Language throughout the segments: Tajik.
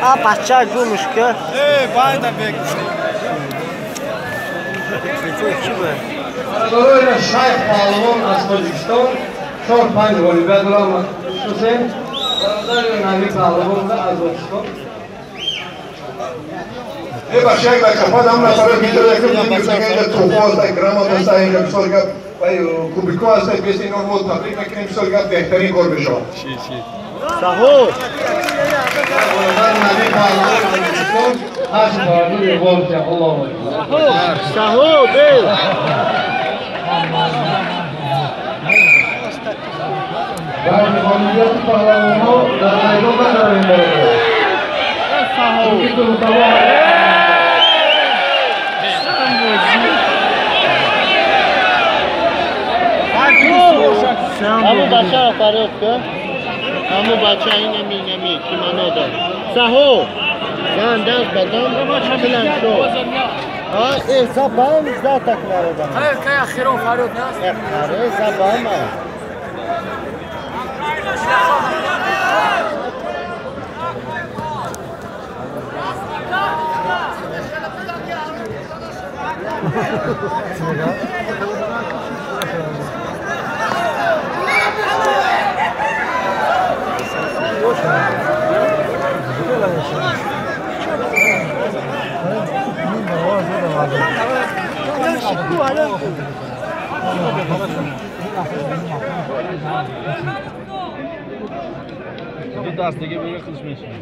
А бача гумушка. Эй, байда бег. Бародарони Шайх Паҳлавон аз Тоҷикистон 4-5 ғолибият дорам мешиносем. Бародари Наби Паҳлавон аз Покистон. Бачак ба кафад ҳам нафаро гирифта туҳфа аст, грамота аст, инҷа бисёр гап ва кубико аст, бес ино мо табрик мекунем, бисёр гап беҳтарин кор мешавад. Саҳо! Бародари Наби Паҳлавон аз Тоҷикистон 8 бародари Волфия. Аллоҳу акбар. Саҳо, бел! Баъди ғолибияти паҳлавонҳо дар майдон надорем бародар. Чунки дуртаво Ҳамун бачаро фарёд кун. Ҳамун бача инами инами кимоно дор. Саҳо! Зан даст ба дам килан шуд. А, э, забам зата кнарода. Хайр, кай ахирон фарёд наст? Э, харе забама. Ду даст дига бигир худаш мешавад.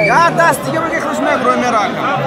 Я даст дига бигир худаш мебурад мерака.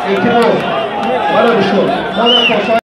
Илтимос, мана бишнур.